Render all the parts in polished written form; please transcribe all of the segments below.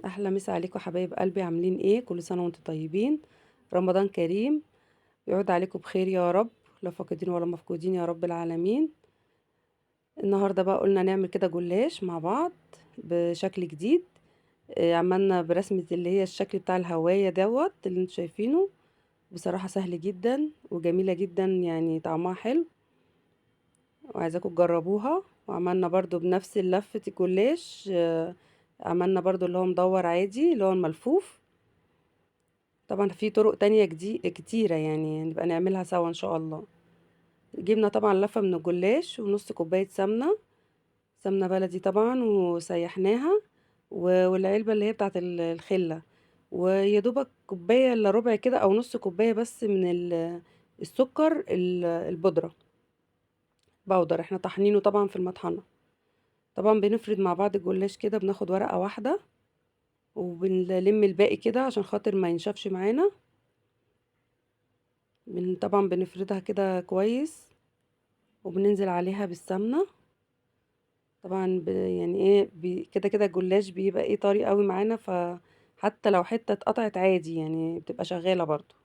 احلى مسا عليكم حبايب قلبي، عاملين ايه؟ كل سنة وانتم طيبين، رمضان كريم، يعود عليكم بخير يا رب، لا فاقدين ولا مفقودين يا رب العالمين. النهارده بقى قلنا نعمل كده جلاش مع بعض بشكل جديد. عملنا برسمه اللي هي الشكل بتاع الهواية دوت اللي انتم شايفينه، بصراحة سهل جدا وجميلة جدا، يعني طعمها حلو وعايزاكم تجربوها. وعملنا برضو بنفس اللفة الجلاش، عملنا برضو اللي هو مدور عادي اللي هو الملفوف. طبعا في طرق تانية كتيرة يعني نبقى نعملها سوا ان شاء الله. جبنا طبعا لفة من الجلاش ونص كوباية سمنة، سمنة بلدي طبعا، وسيحناها، والعلبة اللي هي بتاعت الخلة، ويا دوبك كوباية الا ربع كده او نص كوباية بس من السكر البودرة بودر، احنا طحنينه طبعا في المطحنة. طبعا بنفرد مع بعض الجلاش كده، بناخد ورقة واحدة وبنلم الباقي كده عشان خاطر ما ينشفش معانا. طبعا بنفردها كده كويس وبننزل عليها بالسمنة. طبعا يعني ايه كده كده الجلاش بيبقى ايه طري قوي معانا، فحتى لو حتة اتقطعت عادي يعني بتبقى شغالة برضو.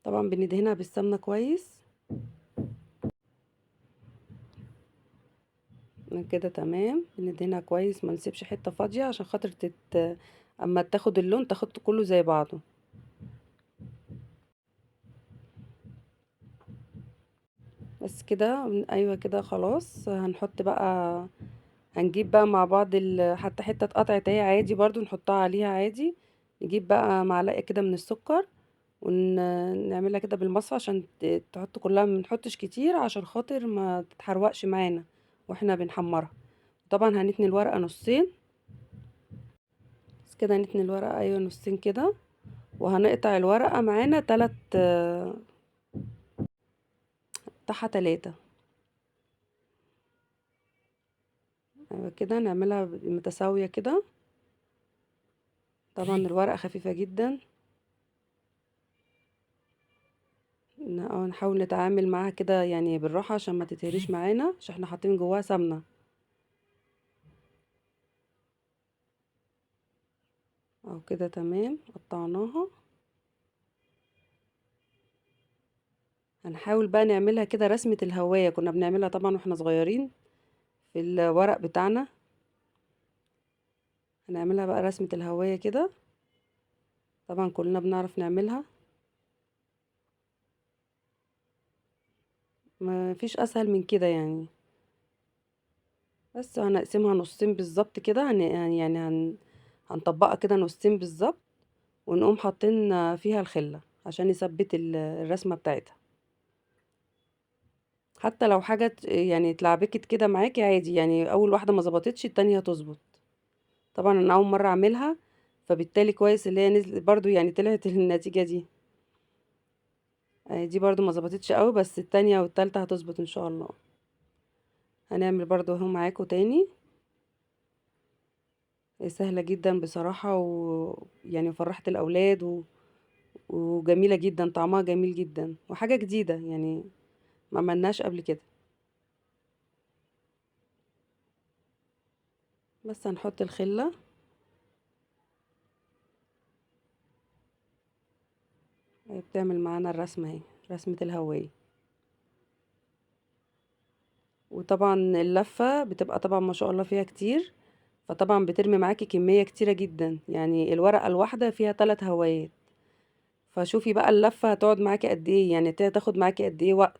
طبعا بندهنها بالسمنة كويس كده، تمام. بندهنها كويس، ما نسيبش حتة فاضية عشان خاطر اما تاخد اللون تاخد كله زي بعضه. بس كده، ايوه كده خلاص. هنحط بقى، هنجيب بقى مع بعض حتى حتة اتقطعت اهي عادي برضو نحطها عليها عادي. نجيب بقى معلقه كده من السكر ونعملها كده بالمصفى عشان تحط كلها، ما نحطش كتير عشان خاطر ما تتحرقش معانا واحنا بنحمرها. طبعا هنتني الورقة نصين بس كده، هنتني الورقة ايوه نصين كده، وهنقطع الورقة معانا تلات، قطعها 3. ايوه كده، نعملها متساوية كده. طبعا الورقة خفيفة جدا، نحاول نتعامل معاها كده يعني بالراحة عشان ما تتهريش معانا، عشان احنا حاطين جواها سمنه. اهو كده تمام، قطعناها. هنحاول بقى نعملها كده رسمه الهواية، كنا بنعملها طبعا واحنا صغيرين في الورق بتاعنا. هنعملها بقى رسمه الهواية كده، طبعا كلنا بنعرف نعملها، ما فيش اسهل من كده يعني. بس هنقسمها نصين بالظبط كده، هنطبقها كده نصين بالظبط، ونقوم حاطين فيها الخلة عشان نثبت الرسمة بتاعتها. حتى لو حاجة اتلعبكت كده معاكي عادي، يعني اول واحدة ما ظبطتش التانية هتظبط. طبعا انا اول مرة اعملها، فبالتالي كويس اللي هي نزلت برضو، يعني طلعت النتيجة دي. دي برضو ما ظبطتش قوي، بس التانية والتالتة هتظبط ان شاء الله. هنعمل برضو اهو معاكم تاني، سهلة جدا بصراحة، فرحت الأولاد وجميلة جدا، طعمها جميل جدا، وحاجة جديدة يعني ما عملناش قبل كده. بس هنحط الخلة، هي بتعمل معانا الرسمة اهي، رسمة الهواية. وطبعا اللفة بتبقى طبعا ما شاء الله فيها كتير، فطبعا بترمي معاكي كمية كتيرة جدا، يعني الورقة الواحدة فيها 3 هوايات. فشوفي بقى اللفة هتقعد معاكي قد ايه، يعني تاخد معاكي قد ايه وقت،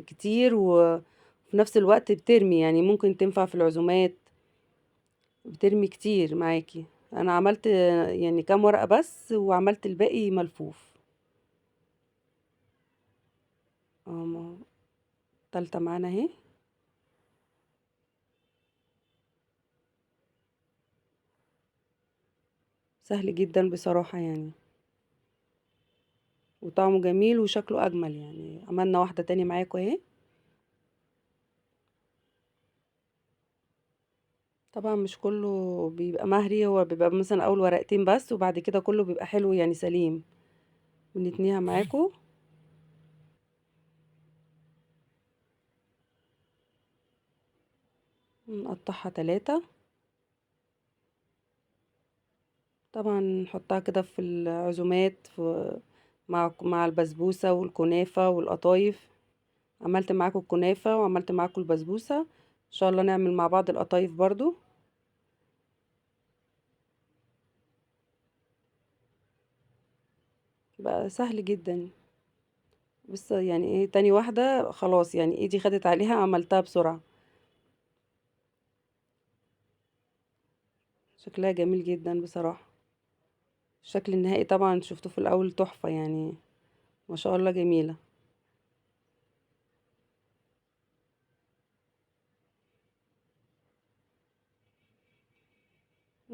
كتير، وفي نفس الوقت بترمي، يعني ممكن تنفع في العزومات، بترمي كتير معاكي. انا عملت كام ورقة بس، وعملت الباقي ملفوف. التالتة معانا اهي. سهل جدا بصراحة وطعمه جميل وشكله اجمل. عملنا واحدة تاني معاكم اهي. طبعا مش كله بيبقى مهري، هو بيبقى مثلا اول ورقتين بس، وبعد كده كله بيبقى حلو يعني سليم. بنتنيها معاكم. نقطعها 3. طبعا نحطها كده في العزومات، في مع البسبوسة والكنافة والقطايف. عملت معاكم الكنافة وعملت معاكم البسبوسة، ان شاء الله نعمل مع بعض القطايف برضو. بقى سهل جدا، بس يعني ايه تاني واحدة خلاص يعني ايدي خدت عليها، عملتها بسرعة. شكلها جميل جدا بصراحة. الشكل النهائي طبعا شفتوه في الاول تحفة يعني، ما شاء الله جميلة.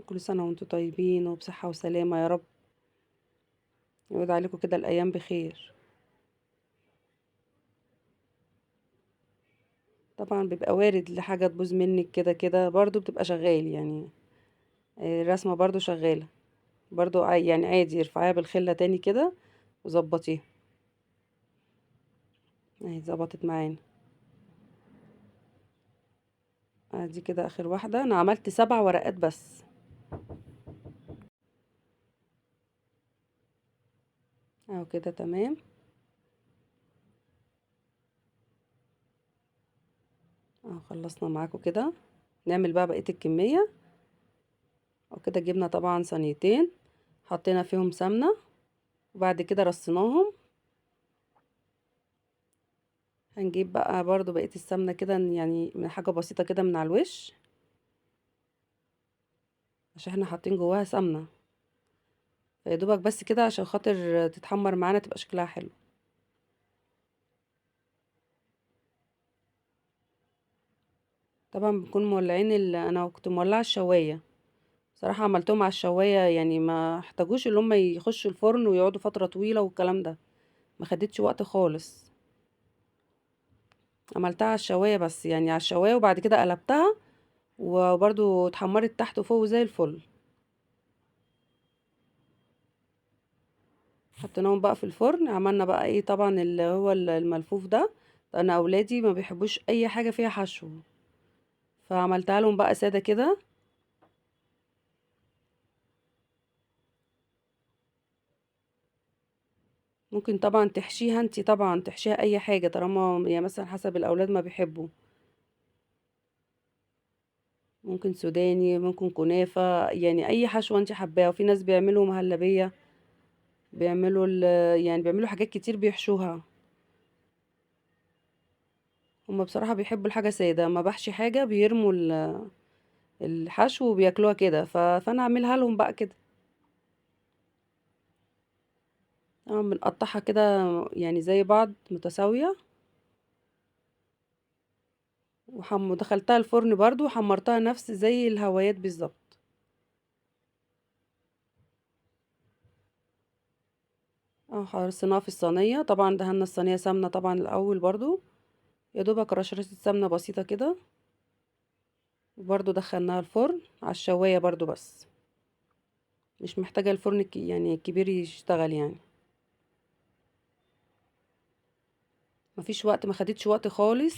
كل سنة وانتم طيبين وبصحة وسلامة يا رب، يعود عليكم كده الأيام بخير. طبعا بيبقى وارد لحاجة تبوظ منك كده كده، برضو بتبقى شغال يعني، الرسمة برضو شغالة برضو يعني عادي، ارفعيها بالخلة تاني كده وظبطيها. اهي ظبطت معانا. ادي كده اخر واحدة. انا عملت 7 ورقات بس. اهو كده تمام. اهو خلصنا معاكم كده. نعمل بقى بقية الكمية. اهو كده جبنا طبعا صينيتين، حطينا فيهم سمنة، وبعد كده رصيناهم. هنجيب بقى برضو بقية السمنة كده، يعني من حاجة بسيطة كده من على الوش، عشان احنا حاطين جواها سمنة، فيا دوبك بس كده عشان خاطر تتحمر معانا تبقى شكلها حلو. طبعا بنكون مولعين انا كنت مولعه الشوايه بصراحة، عملتهم على الشوايه يعني ما احتاجوش اللي هم يخشوا الفرن ويقعدوا فترة طويلة والكلام ده، ما خدتش وقت خالص. عملتها على الشوايه بس، يعني على الشوايه، وبعد كده قلبتها وبرده اتحمرت تحت وفوق زي الفل. حطيناهم بقى في الفرن. عملنا بقى ايه طبعا اللي هو الملفوف ده، انا اولادي ما بيحبوش اي حاجة فيها حشو، فعملتها لهم بقى ساده كده. ممكن طبعا تحشيها انتي، طبعا تحشيها اي حاجة طالما يعني مثلا حسب الاولاد ما بيحبوا، ممكن سوداني، ممكن كنافه، يعني اي حشوه انتي حباها. وفي ناس بيعملوا مهلبية، بيعملوا يعني بيعملوا حاجات كتير بيحشوها. هما بصراحة بيحبوا الحاجة ساده، ما بحشي حاجة بيرموا الحشو وبياكلوها كده، فانا اعملها لهم بقى كده. بنقطعها كده يعني زي بعض متساوية، ودخلتها الفرن برضو وحمرتها نفس زي الهوايات بالظبط. حرصناها في الصينية، طبعا دهنا الصينية سمنة طبعا الأول برضو، يا دوبك رشرشة سمنة بسيطة كده، وبرضو دخلناها الفرن على الشواية برضو، بس مش محتاجة الفرن يعني الكبير يشتغل، يعني مفيش وقت، ما خدتش وقت خالص،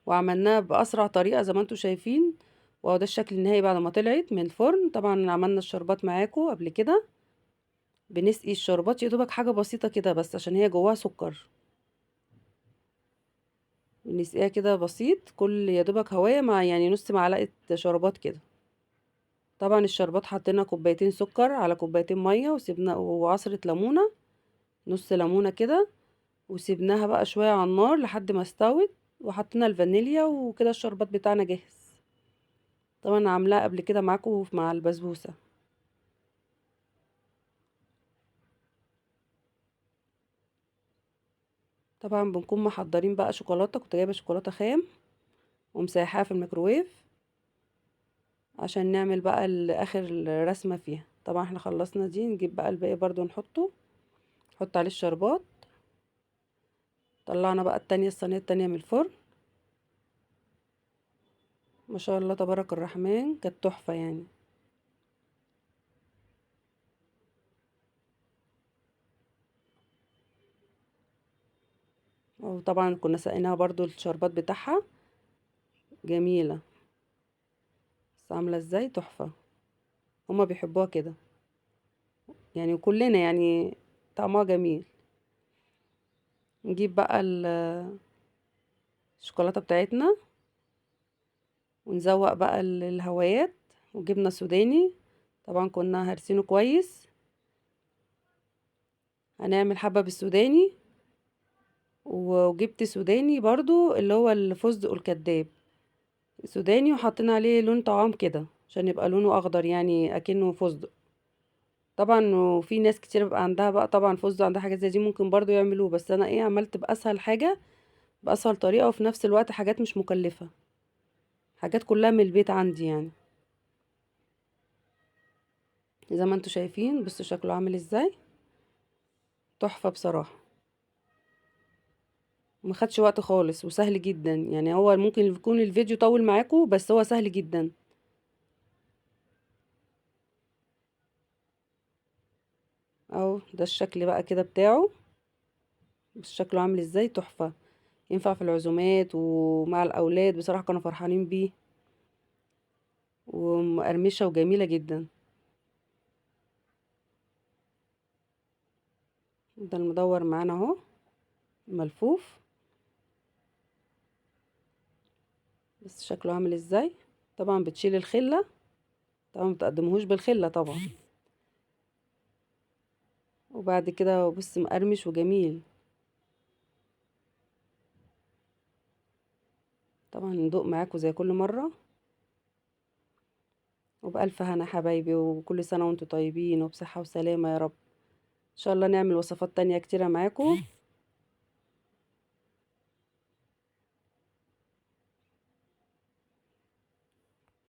وعملناها بأسرع طريقة زي ما انتم شايفين. وهو ده الشكل النهائي بعد ما طلعت من الفرن. طبعا عملنا الشربات معاكم قبل كده، بنسقي الشربات يا دوبك حاجة بسيطة كده بس عشان هي جواها سكر، بنسقيها كده بسيط، كل يا دوبك هواية مع يعني نص معلقة شربات كده. طبعا الشربات حطينا كوبايتين سكر على كوبايتين مية، وسيبنا وعصرة ليمونة، نص ليمونة كده، وسيبناها بقى شوية على النار لحد ما استوت، وحطينا الفانيليا، وكده الشربات بتاعنا جاهز. طبعا عاملاه قبل كده معاكم مع البسبوسة. طبعا بنكون محضرين بقى شوكولاتة، كنت جايبة شوكولاتة خام ومسيحاها في الميكروويف عشان نعمل بقى اخر الرسمة فيها. طبعا احنا خلصنا دي، نجيب بقى الباقي برضو نحط عليه الشربات. طلعنا بقى التانية، الصينية التانية من الفرن، ما شاء الله تبارك الرحمن، كانت تحفة يعني. وطبعا كنا سقيناها برضو الشربات بتاعها، جميلة، بس عاملة ازاي تحفة، هما بيحبوها كده. يعني كلنا يعني طعمها جميل. نجيب بقى الشوكولاتة بتاعتنا ونزوق بقى الهوايات، وجبنه سوداني طبعا كنا هرسينه كويس. هنعمل حبه بالسوداني، وجبت سوداني برضو اللي هو الفستق الكداب سوداني، وحطينا عليه لون طعام كده عشان يبقى لونه اخضر يعني اكنه فستق. طبعا وفي ناس كتير بيبقى عندها بقى طبعا فستق، عندها حاجات زي دي ممكن برضو يعملوه، بس انا ايه عملت باسهل حاجة باسهل طريقه، وفي نفس الوقت حاجات مش مكلفة، حاجات كلها من البيت عندي يعني. زي ما انتوا شايفين بصوا شكله عامل ازاي، تحفة بصراحة، ما خدش وقت خالص وسهل جدا. يعني هو ممكن يكون الفيديو طول معاكم بس هو سهل جدا. اهو ده الشكل بقى كده بتاعه، بس شكله عامل ازاي تحفة. ينفع في العزومات ومع الاولاد، بصراحة كانوا فرحانين بيه، ومقرمشه وجميلة جدا. ده المدور معانا اهو ملفوف، بس شكله عامل ازاي. طبعا بتشيل الخلة، طبعا ما بتقدمهوش بالخله طبعا. وبعد كده بص مقرمش وجميل. طبعا ندوق معاكم زي كل مرة. وبألف هنا حبايبي، وكل سنة وانتم طيبين وبصحه وسلامه يا رب. ان شاء الله نعمل وصفات تانية كتيرة معاكم.